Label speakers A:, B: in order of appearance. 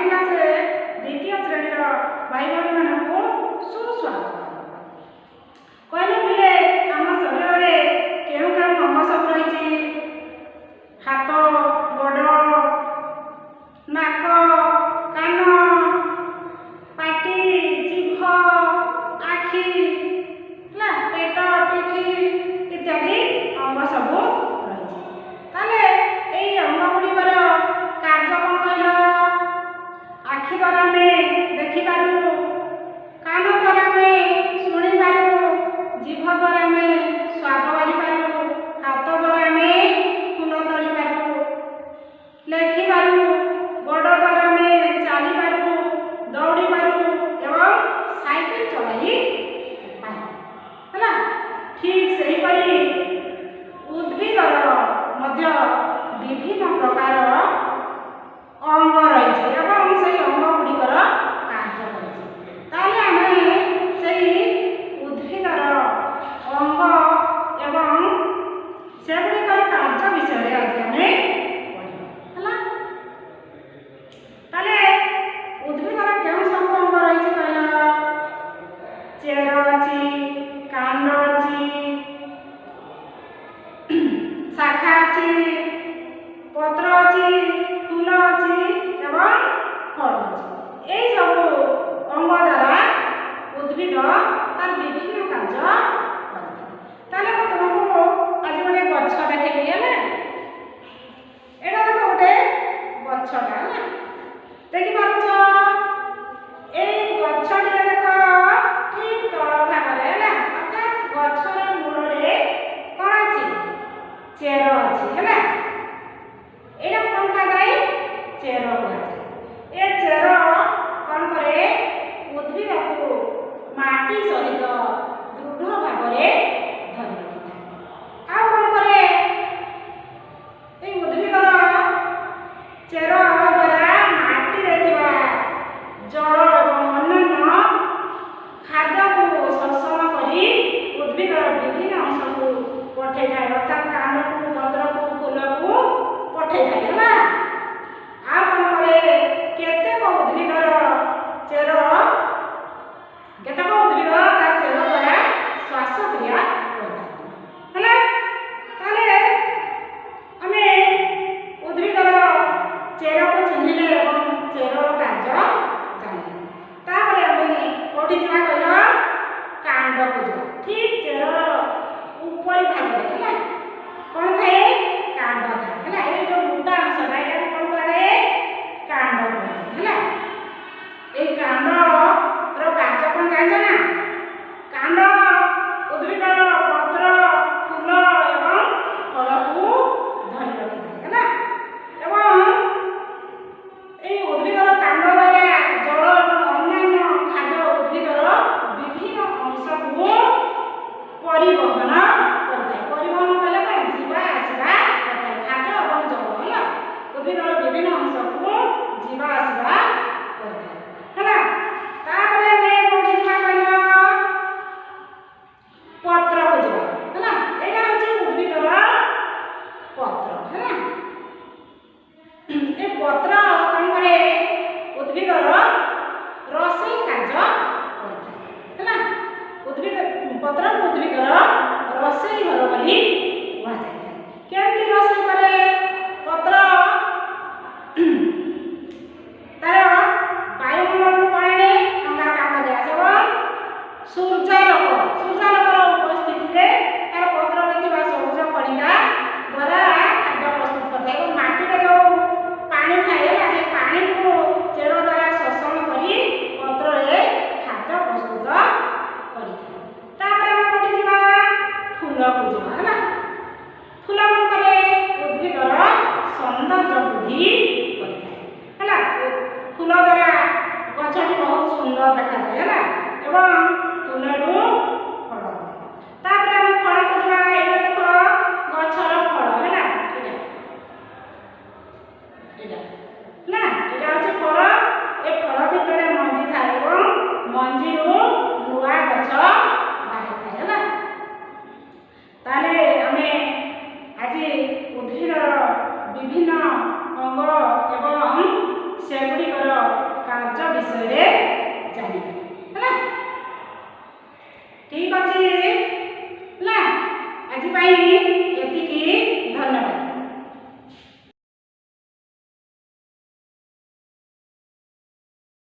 A: କ୍ଲାସରେ ଦ୍ୱିତୀୟ ଶ୍ରେଣୀର ଭାଇ ଭଉଣୀମାନଙ୍କୁ ସୁସ୍ୱାଗତ। କହିଲେ ପିଲେ, ଆମ ଶରୀରରେ କେଉଁ କେଉଁ ଅଙ୍ଗ ସବୁ ରହିଛି? ହାତ, ଗୋଡ଼, ନାକ, କାନ, ପାଟି, ଜିଭ, ଆଖି, ହେଲା, ପେଟ, ପିଠି ଇତ୍ୟାଦି ଅଙ୍ଗ ସବୁ ରହିଛି। ତାହେଲେ ଏଇ ଅଙ୍ଗ ଗୁଡ଼ିକର କାର୍ଯ୍ୟ କ'ଣ କହିଲ? ଆଖି ଦ୍ୱାରା ଆମେ ଦେଖିପାରୁ, କାନ ଦ୍ୱାରା ଆମେ ଶୁଣିପାରୁ, ଜିଭ ଦ୍ୱାରା ଆମେ ସ୍ୱାଦ ବାରିପାରୁ, ହାତ ଦ୍ୱାରା ଆମେ ଫୁଲ ତୋଳିପାରୁ, ଲେଖିପାରୁ, ଗୋଡ଼ ଦ୍ୱାରା ଆମେ ଚାଲିପାରୁ, ଦୌଡ଼ିପାରୁ ଏବଂ ସାଇକେଲ ଚଳାଇ ପାରୁ। ହେଲା, ଠିକ୍ ସେହିପରି ଉଦ୍ଭିଦର ମଧ୍ୟ ବିଭିନ୍ନ ପ୍ରକାର ଅଙ୍ଗ ରହିଛି ଏବଂ ସେଇ ଅଙ୍ଗ ଗୁଡ଼ିକର କାର୍ଯ୍ୟ ରହିଛି। ତାହେଲେ ଆମେ ସେଇ ଉଦ୍ଭିଦର ଅଙ୍ଗ ଏବଂ ସେଗୁଡ଼ିକର କାର୍ଯ୍ୟ ବିଷୟରେ ଆଜି ଆମେ ପଢ଼ିବା। ହେଲା, ତାହେଲେ ଉଦ୍ଭିଦର କେଉଁ ସବୁ ଅଙ୍ଗ ରହିଛି କହିଲ? ଚେର ଅଛି, କାଣ୍ଡ ଅଛି, ଶାଖା ଅଛି, ପତ୍ର ଅଛି, ଫୁଲ ଅଛି ଏବଂ ଫଳ ଅଛି। ଏଇ ସବୁ ଅଙ୍ଗ ଦ୍ୱାରା ଉଦ୍ଭିଦ ତାର ବିଭିନ୍ନ କାର୍ଯ୍ୟ କରିଥାଏ। ତାହେଲେ ମୁଁ ତୁମକୁ ଆଜି ଗୋଟେ ଗଛ ଦେଖେଇବି। ହେଲା, ଏଇଟା ଦେଖ, ଗୋଟେ ଗଛଟା। ହେଲା, ଦେଖିପାରୁଛ? ଏଇ ଗଛଟିରେ ଦେଖ, ଠିକ ତଳ ଭାଗରେ, ହେଲା, ଅର୍ଥାତ୍ ଗଛର ମୂଳରେ କ'ଣ ଅଛି? ଚେର ଅଛି। ହେଲା, ଏଇଟା କ'ଣ କୁହାଯାଏ? ଚେର କୁହାଯାଏ। ଏ ଚେର କ'ଣ କରେ? ଉଦ୍ଭିଦକୁ ମାଟି ସହିତ ଦୃଢ଼ ଭାବରେ ଧରି ରଖିଥାଏ। ଆଉ କ'ଣ କରେ? ଏଇ ଉଦ୍ଭିଦର ଚେର ଦ୍ୱାରା ମାଟିରେ ଥିବା ଜଳ ଏବଂ ଅନ୍ୟାନ୍ୟ ଖାଦ୍ୟକୁ ଶୋଷଣ କରି ଉଦ୍ଭିଦର ବିଭିନ୍ନ ଅଂଶକୁ ପଠେଇଥାଏ, ଅର୍ଥାତ୍ କାଣ୍ଡକୁ, ପତ୍ରକୁ, ଫୁଲକୁ ପଠେଇଥାଏ। ହେଲା, ଆଉ କ'ଣ କରେ? କେତେକ ଉଦ୍ଭିଦର ଚେର, କେତେକ ଉଦ୍ଭିଦ ତାର ଚେର ଦ୍ୱାରା ଶ୍ୱାସକ୍ରିୟା କରିଥାଏ। ହେଲା, ତାହେଲେ ଆମେ ଉଦ୍ଭିଦର ଚେରକୁ ଚିହ୍ନିଲେ ଏବଂ ଚେରର କାର୍ଯ୍ୟ ଜାଣିଲେ। ତାପରେ ଆମେ କୋଉଠି ଯିବା କହିଲ? କାଣ୍ଡକୁ ଯିବା। ଠିକ୍ ଚେରର ଉପରି ଭାଗରେ, ହେଲା, କ'ଣ ଥାଏ? କାଣ୍ଡ ଥାଏ। ହେଲା, ଏଇ ଯୋଉ ମୋଟା ଅଂଶଟା, ଏଇଟାକୁ କ'ଣ କୁହାଯାଏ? କାଣ୍ଡ କୁହାଯାଏ। ହେଲା, ଏଇ କାଣ୍ଡର କାର୍ଯ୍ୟ କ'ଣ ଜାଣିଛ ନା? କାଣ୍ଡ ଉଦ୍ଭିଦର ପତ୍ର, ଫୁଲ ଏବଂ ଫଳକୁ ଧରି ରଖିଥାଏ। ହେଲା, ଏବଂ ଏଇ ଉଦ୍ଭିଦର କାଣ୍ଡ ଦ୍ୱାରା ଜଳ ଏବଂ ଅନ୍ୟାନ୍ୟ ଖାଦ୍ୟ ଉଦ୍ଭିଦର ବିଭିନ୍ନ ଅଂଶକୁ ପରିବହନ କରିଥାଏ। ପରିବହନ କହିଲେ କ'ଣ? ଯିବା ଆସିବା କରିଥାଏ, ଖାଦ୍ୟ ଏବଂ ଜଳ। ହେଲା, ଉଦ୍ଭିଦର ବିଭିନ୍ନ ଅଂଶକୁ ଯିବା ଆସିବା କରିଥାଏ। ହେଲା, ତାପରେ ଆମେ କୋଉଠି ଯିବା କହିଲ? ପତ୍ରକୁ ଯିବା। ହେଲା, ଏଇଟା ହେଉଛି ଉଦ୍ଭିଦର ପତ୍ର। ହେଲା, ଏ ପତ୍ର କ'ଣ କରେ? ଉଦ୍ଭିଦର ରୋଷେଇ କାର୍ଯ୍ୟ କରିଥାଏ। ହେଲା, ଉଦ୍ଭିଦ ପତ୍ରକୁ ଉଦ୍ଭିଦର ରୋଷେଇ ଘର ବୋଲି କୁହାଯାଇଥାଏ। କେମିତି ରୋଷେଇ କରେ? ପତ୍ର ତାର ବାୟୁମଣ୍ଡଳରୁ କ'ଣ ଆଣେ? ଅଙ୍ଗାରକାମ୍ଳ ଗ୍ୟାସ ଏବଂ ସୂର୍ଯ୍ୟାଲୋକର ଉପସ୍ଥିତିରେ ତାର ପତ୍ରରେ ଥିବା ସବୁଜ କଣିକା ଦ୍ୱାରା ଖାଦ୍ୟ ପ୍ରସ୍ତୁତ କରିଥାଏ ଏବଂ ମାଟିରେ ଯେଉଁ ପାଣି ଥାଏ, ହେଲା, ସେ ପାଣିକୁ ଚେର ଦ୍ୱାରା ଶୋଷଣ କରି ପତ୍ରରେ ଖାଦ୍ୟ ପ୍ରସ୍ତୁତ କରିଥାଏ। ତାପରେ ଆମେ କୋଉଠି ଯିବା? ଫୁଲକୁ ଯିବା। ହେଲା, ଫୁଲ କ'ଣ କରେ? ଉଦ୍ଭିଦର ସୌନ୍ଦର୍ଯ୍ୟ ବୃଦ୍ଧି କରିଥାଏ। ହେଲା, ଫୁଲ ଦ୍ୱାରା ଗଛଟି ବହୁତ ସୁନ୍ଦର ଦେଖାଯାଏ। ହେଲା, ଏବଂ ଫୁଲରୁ ଫଳ ହୁଏ। ତାପରେ ଆମେ ଫଳକୁ ଯିବା। ଏଇଟା ଦେଖ, ଗଛର ଫଳ। ହେଲା, ଏଇଟା ହେଲା, ଏଇଟା ହେଉଛି ଫଳ। ଏ ଫଳ ଭିତରେ ମଞ୍ଜି ଥାଏ ଏବଂ ମଞ୍ଜିରୁ ନୂଆ ଗଛ ବାହାରିଥାଏ। ହେଲା, ତାହେଲେ ଆମେ ଆଜି ଉଦ୍ଭିଦର ବିଭିନ୍ନ ଅଙ୍ଗ ଏବଂ ସେଗୁଡ଼ିକର କାର୍ଯ୍ୟ ବିଷୟରେ